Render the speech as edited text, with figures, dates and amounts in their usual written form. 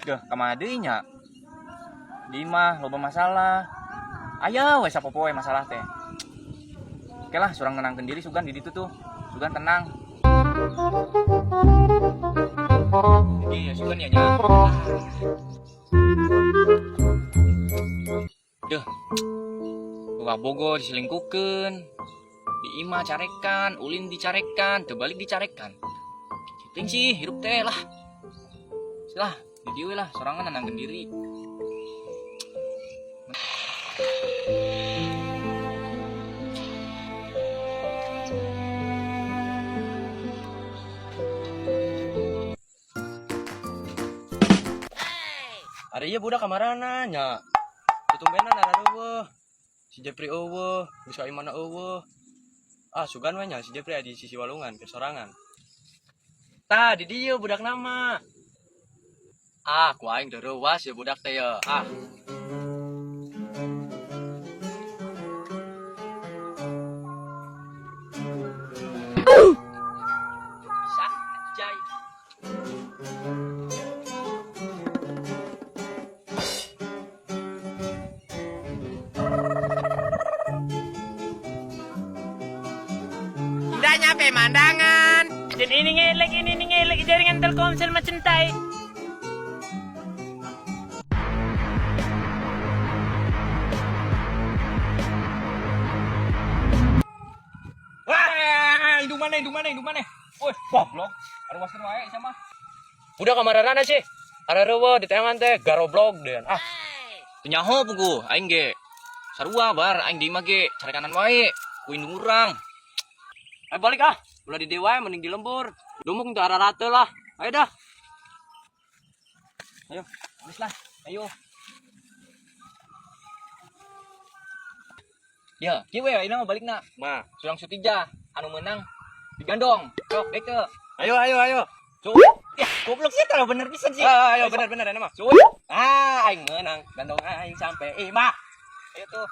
Duh, kamana deui nya? Di imah loba masalah. Aya we sapopoe masalah teh. Oke lah, surang nenangkeun diri sugan di ditu tuh. Sugan tenang. Jadi ya sugan ya nya. Duh. Boga bogo diselingkuhkeun. Di imah carekan, ulin dicarekan, teu balik dicarekan. Ceuting sih hirup teh lah. Lah, di dieu lah sorangan nenangkeun diri. Ari ieu budak kamarana nya? Tutumbenan areuweuh. Si Jepri euweuh, geus ka imahna euweuh. Ah, sugan we nya si Jepri aya di sisi walungan keur sorangan. Tah, di dieu budak nama. Ah, ku aing deureuwas ya budak teh ya. Ah. Bisa anjay. Indahnya pemandangan. Dan ini ngelek, ini ngelek jaringan Telkomsel macam tai. Wah, indung mana, indung mana, indung mana? Woi, goblok. Aruaskeun wae sama. Budak kamarana sih? Areuweuh di tengan teh garoblog deun. Ah, Teu nyaho puguh aing ge. Sarua bar aing di imah ge carekanan wae ku indung urang. Ayo balik ah. Ulah di dieu wae mending di lembur. Dumuk teu ararate lah. Ayo dah. Ayo, geus lah. Ayo. Ya, kieu we ayeuna mah balikna. Ma. Surang Sutija anu menang digandong. Sok dek teu. Ayo ayo ayo. Cuk. Ya, goblok sih terlalu bener pisan sih. Ah, ayo bener bener enak mah. Cuk. Ah, aing menang. Gandong aing sampai imah. Ayo tuh.